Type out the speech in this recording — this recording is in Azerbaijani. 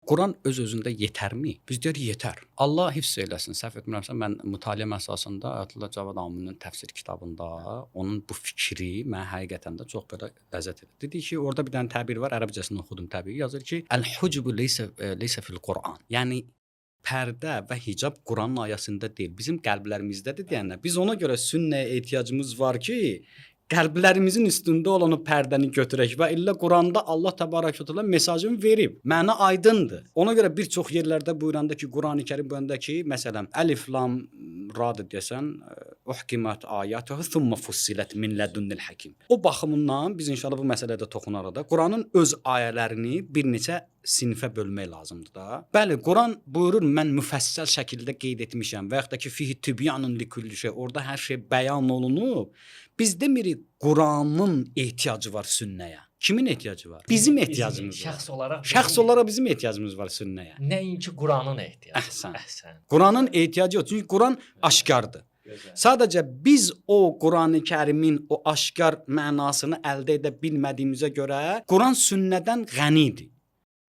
Quran öz-özündə yetərmi? Biz deyirik yetər. Allah hifz eləsin. Səhv etmirəmsə mən mütaliəm əsasında Ayətullah Cavad Amilinin təfsir kitabında onun bu fikri mənə həqiqətən də çox belə ləzzət edir. Dedi ki, orada bir dənə təbir var, ərəbcəsini oxudum təbii. Yazır ki, El-hucubu leysə fil Quran. Yəni pərdə və hicab Quranın ayəsində deyil, bizim qəlblərimizdədir deyənlər. Biz ona görə sünnəyə ehtiyacımız var ki, qəlblərimizin üstündə olan o pərdəni götürək və illə Quranda Allah təbarək və təala mesajını verib. Məna aydındır. Ona görə bir çox yerlərdə buyuranda ki, Qurani-Kərim buyuranda ki, məsələn, əlif lam radır desən, uhkimat ayatuhu thumma fussilat min lədunnil hakim. O baxımından biz inşallah bu məsələdə toxunarıq da. Quranın öz ayələrini bir neçə sinifə bölmək lazımdır da. Bəli, Quran buyurur, mən müfəssəl şəkildə qeyd etmişəm və yaxud da ki, fihi tibyanun likulli şey. Orada hər şey bəyan olunub. Biz demirik Quranın ehtiyacı var sünnəyə. Kimin ehtiyacı var? Bizim ehtiyacımız var. Şəxs olaraq Şəxs olaraq bizim ehtiyacımız var sünnəyə. Nəinki Quranın ehtiyacı. Əhsən. Əhsən. Quranın ehtiyacı yox. Çünki Quran aşkardır. Gözəl. Sadəcə biz o Qurani-Kərimin o aşkar mənasını əldə edə bilmədiyimizə görə Quran sünnədən qənidir.